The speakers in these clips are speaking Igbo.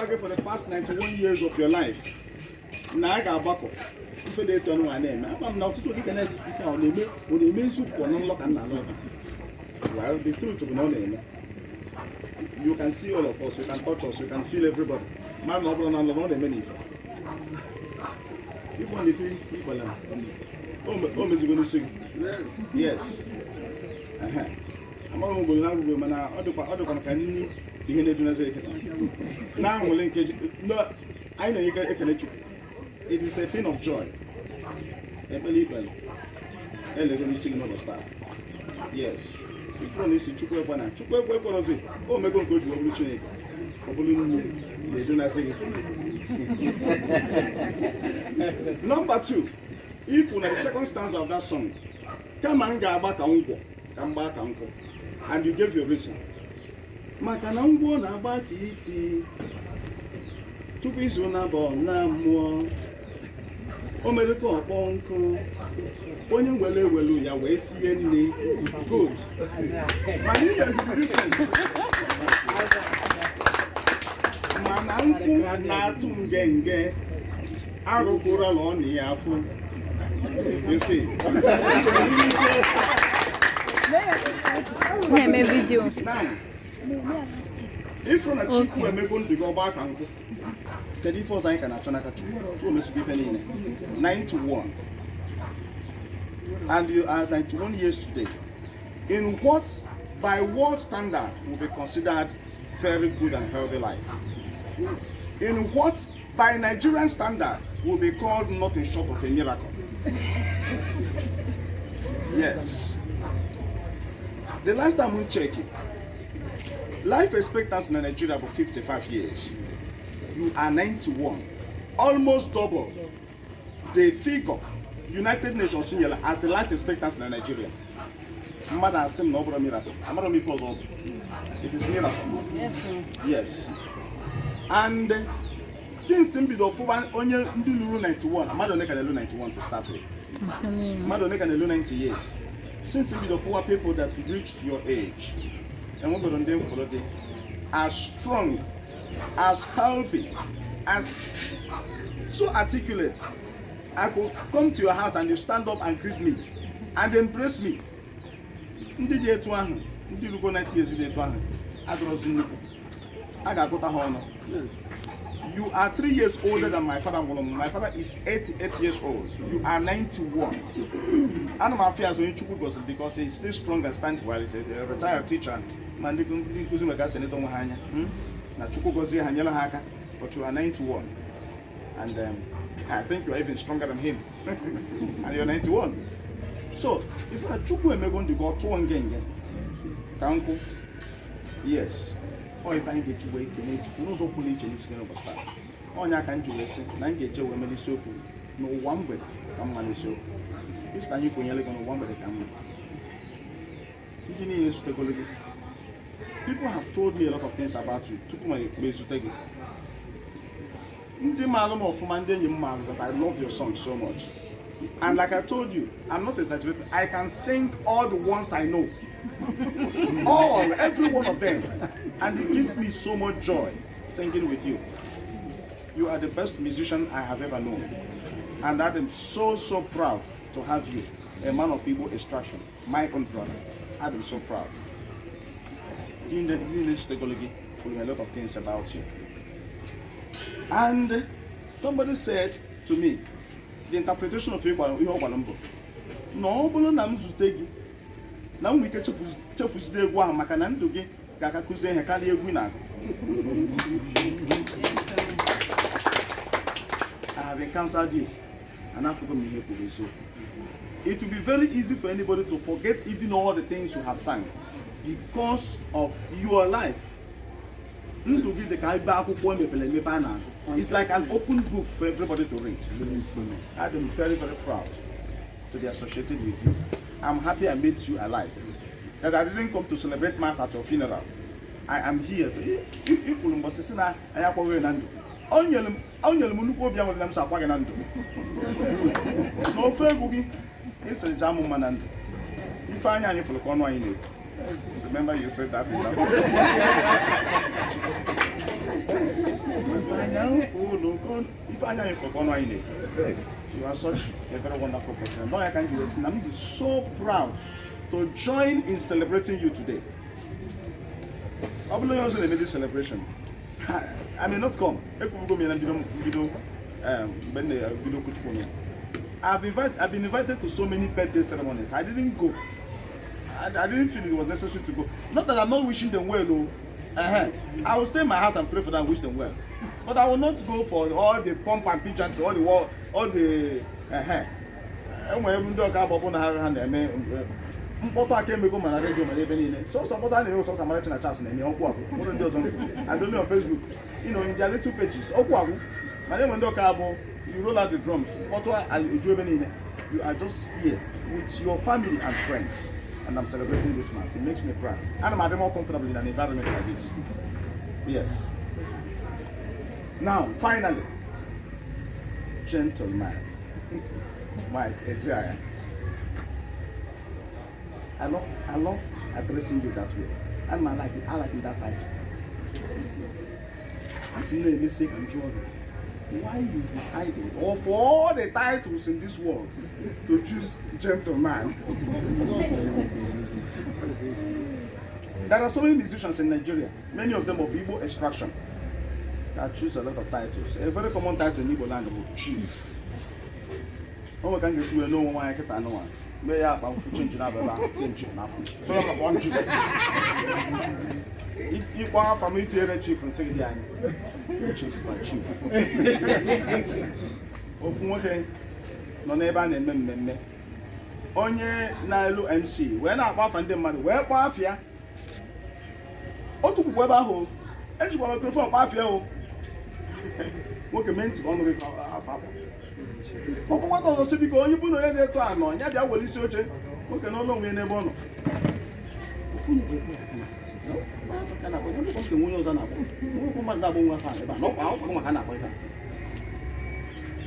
gwa gị for the past 91 years of your life na a ga-agbakọ ife dị etu ọnụ na-eme, ama m na ọtụtụ dịka na-esi ife a ọ na-eme, ọ na-eme eziokwu ọ na nlọ ka m na-alọ ebe a. Well, the truth bụ na ọ na-eme. You can see all of us, you can touch us, you can feel everybody. Ma na ọ bụrụ na nlọ na ọ na-eme n'ife. Ife ọ na-efe ikpele o mezigo n'isi gị. Yes. Amara m obodo na-agụgụ, mana ọ dịkwa ka nni ihe na-eju n'eze kịta na-aṅụlị nke anyị na-enye ekele Chukwu. It is a thing of joy. Ekpele ikpele elego n'isi gị n'ụbọchị taa. Yes, ifuru na isi Chukwu ekwe na Chukwu ekwe ekwerozi o mego nke o ji wee bụrụ Chineke, ọ bụrụ nnu na-edunasị gị. Number two, ikwu na the second stanza of that song, kama m ga-agba ka ngwọ, ka m gbaa ka nkwụ, and you gave your reason, maka na ngwọ na-agba ka iti tupu izu na-abọ na mmụọ o mere ka ọ kpọọ nkụ, onye nwere ewelu ya wee sie nri. Good. Mana ị nyeziri difference, mana nkwụ na-atụ ngenge arụkwụrala ọ na ya afụ. You see? Na-eme video. Now, ifuru na Chukwu emego ndụ gị ọgba ka nkwụ, kedu ife ọzọ anyị ka na-achọ n'aka Chukwu? Chukwu emesigo ife niile. 91, and you are 91 years today, in what by world standard will be considered very good and healthy life, in what by Nigerian standard will be called nothing short of a miracle. Yes, the last time we check it, life expectancy in Nigeria about 55 years. You are 91, almost double the figure United Nations nyere as the life expectancy in Nigeria. Mmadụ asị m na ọ bụrụ miracle, amara m ife ọzọ ọ bụ. It is miracle. Yes, sir. Yes, and since m bido fụba onye ndị lụrụ 91, mmadụ one ka na-elu 91 to start with? Mmadụ one ka na-elu 90 years? Since m bido fụwa people that reached your age, enwegoro ndị mfụrụ dị as strong, as healthy, as so articulate. I could come to your house and you stand up and greet me and embrace me. Ndị dị etu ahụ, ndị rugo 90 years dị etu ahụ adọrọzi nnukwu a ga-agụta ha ọnụ. You are 3 years older than my father nwụrụ m. My father is 88 years old. You are 91. Ana m afụ ya as onye Chukwu gọziri because he's still strong and stands well. He's a retired teacher. Ma ndị nkụzi nwere ka si eneta onwe ha anya. Na Chukwu gọzie ha, nyere ha aka. But you are 91. And I think you are even stronger than him. And you're 91. So, if na Chukwu emego ndị gị ọ tụọ nge nge ka nkwụ. Yes. Ọ ife anyị ga-eji wee kene Chukwu n'ụzọ pụrụ iche n'isi gị n'ụbọchị taa. Ọnya ka m ji wee sị na m ga-eje wee mere isiokwu n'ụwa mgbede ka mma n'isiokwu. Isi na anyị kwenyere gị n'ụwa mgbede ka mma. Ndị niile zutegolo gị. People have told me a lot of things about you tupu ma ezute gị. Ndị maalụ m ọfụma, ndị enyi m maalụ that I love your song so much. And like I told you, I'm not exaggerating. I can sing all the ones I know. All, every one of them. And it gives me so much joy singing with you. You are the best musician I have ever known. And I am so, so proud to have you, a man of Igbo extraction, my own brother. I am so proud. You a lot of things about you. And somebody said to me, the interpretation of ihe ọ gwara m bụ na ọ bụrụ na m zute gị na m nwee ike chefuzide egwu ahụ, maka na ndụ gị ga-aka kụzie ihe karịa egwu ị na-agụ. Yes, sir. I have encountered you and afụgo m ihe kwuru eziokwu. It will be very easy for anybody to forget even all the things you have sang because of your life. Ndụ gị dị ka ebe akwụkwọ emepere emepe a na-agụ. It's like an open book for everybody to read. I'm very, very proud to be associated with you. I'm happy I met you alive. That I didn't come to celebrate mass at your funeral. I am here to ikwuru mbọsị sị na anyị akwaghị na ndụ. O nyere m nnukwu obi aṅụrị na m so akwa gị na ndụ. Na ofe egwu gị ịsịrị jaa m mma na ndụ. Ife anya anyị fụrụ ka ọnụ anyị na-ekwu. Remember you said that in that. Ife anya fụlụ ife anya anyị fụrụ ọnụ anyị na-ekwu. You are such a very wonderful person. And I can do this. I'm so proud to join in celebrating you today. Ọ bụrụ onye ọzọ na-eme this celebration, I may not come. Ekwubugo m ya na mbido mbido mgbe m na-ebido okwuchukwu ya. I've been invited to so many birthday ceremonies. I didn't go. I didn't feel it was necessary to go. Not that I'm not wishing them well, oh. I will stay in my house and pray for them and wish them well. But I will not go for all the pomp and pageantry, all the war, all the. Enwere ndị ọka agbapụ na ha na-eme mkpọtụ aka emego ma na redio ma n'ebe niile. Sọsọ mkpọtụ a na-eme, sọsọ Amarachi na Charles na-eme ọkwụ agwụ. Nwere ndị ọzọ mfu and only on Facebook, in their little pages, ọkwụ agwụ. Mana enwere ndị ọka abụ, you roll out the drums, mkpọtụ eju ebe niile. You are just here with your family and friends, and I'm celebrating this mass. It makes me proud and I'm more comfortable in an environment like this. Yes. Now, finally, gentleman Mike Ejeagha, I love addressing you that way, and I like it, that title. As in the mistake and Jordan, why you decided, of all the titles in this world, to choose gentleman? There are so many musicians in Nigeria, many of them of Igbo extraction, that choose a lot of titles. A very common title in Igbo land is chief. O nwere ka m ga-esi wee n'onwe nwaanyị kịta anụnwa mee ya akpa mfu change na ebe ahụ tie m chief n'afọ, so ya kpọọ m chief. Ịkpọ afa m itinyere chief, nsị gị dị anyị chief ma chief. Ofu nwoke nọ n'ebe a na-eme mmemme, onye na-elu MC wee na-akpọ afa ndị mmadụ, wee kpọọ afịa otu kwukwu ebe ahụ ejikwa microphone kpọọ afịa o. Nwoke mee ntị ka ọ nụrụ ife afa akpọ. Ọkpọkwata ọzọ sị, biko, onye bụ na onye dị etu a nọ ya bịa were isi oche. Nwoke n'ụlọ onwe ya n'ebe ọ nọ. Ofu onye bụ ekwe aka na afọ ka na-akpọ ya, nke onye ọzọ na-akpọ nwoke mmadụ na-agbọ nwa afọ a ebe a na ọkwa ọkwa maka na-akpọ ebe a.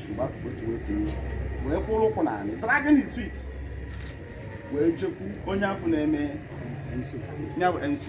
Mgbe afọ otu wee kwuru wee kwụrụ ụkwụ naanị, dragging his feet, wee jekwu onye afọ na-eme ya bụ MC.